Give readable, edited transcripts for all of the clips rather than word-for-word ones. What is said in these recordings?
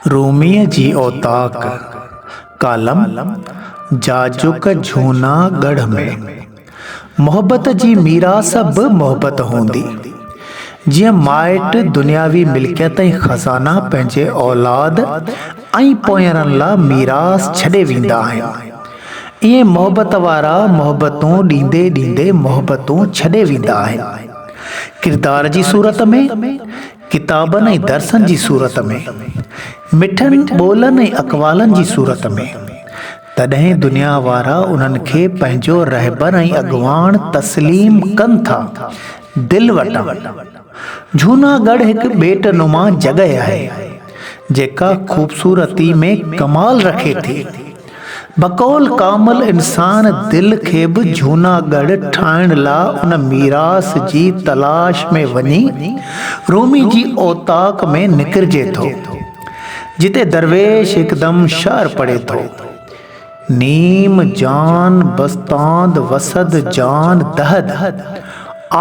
روميء جي اوطاق، ڪالم، جاجڪ جھونا ڳڙهه ۾. محبت جي ميراث به محبت هوندي. جيئن مائٽ دنياوي ملڪيت ۽ خزانا پنهنجي اولاد ۽ پوئينرن لا ميراث ڇڏي ويندا آهن، ائين محبت وارا محبتون ڏيندي ڏيندي محبتون ڇڏي ويندا آهن. ڪردار جي صورت ۾، ڪتابن ۽ درسن جي صورت ۾، مٺن ٻولن ۽ اقوالن جي صورت ۾، تڏهن دنيا وارا انهن کي پنهنجو رهبر ۽ اڳواڻ تسليم ڪن ٿا، دل وٽان. جھونا ڳڙهه هڪ ٻيٽ نما جڳهه آهي، جيڪا خوبصورتي ۾ ڪمال رکي ٿي. بقول ڪامل انسان دل کي به جھونا ڳڙهه ٺاهڻ لا ان ميراث جي تلاش ۾ وڃي رومي جي اوطاق ۾ نڪرجي ٿو، جتي درويش هڪدم شعر پڙهي ٿو. نيم جان بستاند وسد جان دهد،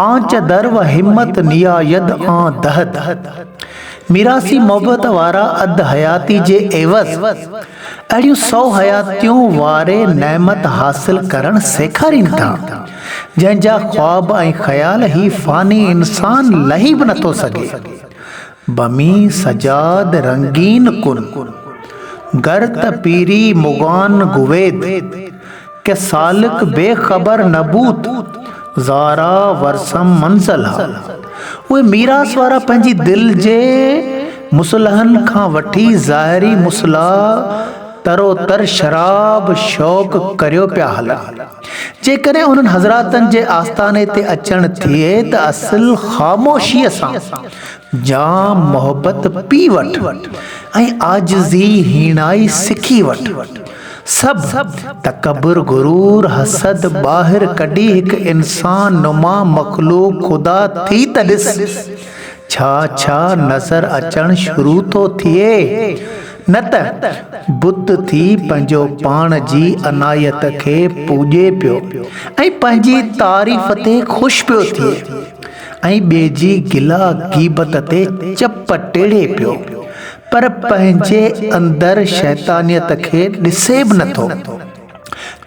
آنچ در و همت نيايد آن دهد. ميراثي محبت وارا اڌ حياتي جي عيوض اهڙيون سو حياتيون واري نعمت حاصل ڪرڻ سيکارين ٿا، جنهن جا خواب ۽ خيال هي فاني انسان لهي به نٿو سگهي. بمي سجاد رنگين ڪن، گر ته پيري مغان گويد، ڪه سالڪ بي خبر نبوت، زارا ورسم منزل ها. اهي ميراث وارا پنهنجي دل جي مصلحن کان وٺي ظاهري مصلح تروتر شراب شوق ڪريو پيا هلن. جيڪڏهن انهن حضراتن جي آستاني تي اچڻ ٿئي ته اصل خاموشيء سان جام محبت پي وٺ ۽ عاجزي هيڻائي سکي وٺ. سڀ تڪبر، غرور، حسد ٻاهر ڪڍي هڪ انسان نما مخلوق خدا ٿي ته ڏس ڇا ڇا نظر اچڻ شروع ٿو ٿئي. نه ته بت ٿي پنهنجو پاڻ جي عنايت کي پوڄي پيو ۽ پنهنجي تعريف تي خوش پيو ٿئي ۽ ٻئي جي گلا غيبت تي چپ ٽيڙي پيو. پر پنهنجي اندر شيطانيت کي ڏسي به نٿو.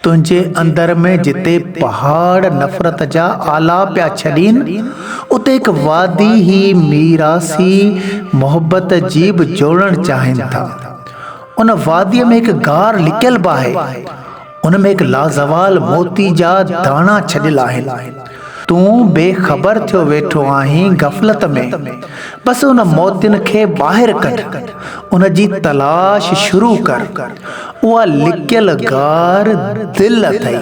تنهنجي اندر ۾ جتي پهاڙ نفرت جا آلا پيا ڇڏين، اتي هڪ وادي هي ميراثي محبت جي به جوڙڻ چاهين ٿا. ان واديء ۾ هڪ غار لڪيل به آهي. ان ۾ هڪ لازوال موتي جا داڻا ڇڏيل آهن. تون بي خبر ٿيو ويٺو آهين غفلت ۾. بس ان موتين کي ٻاهر ڪڍ. ان جي تلاش شروع ڪر. اها لڪيل غار دل اٿئي.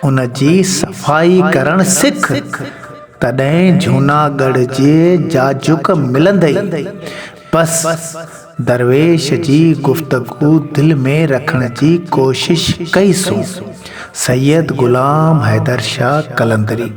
ان جي صفائي ڪرڻ سک. تڏهن جهوناڳڙهه جي جاجڪ ملندئي. بس درويش جي گفتگو دل ۾ رکڻ جي ڪوشش ڪئي سون. سيد غلام حيدر شاهه قلندري.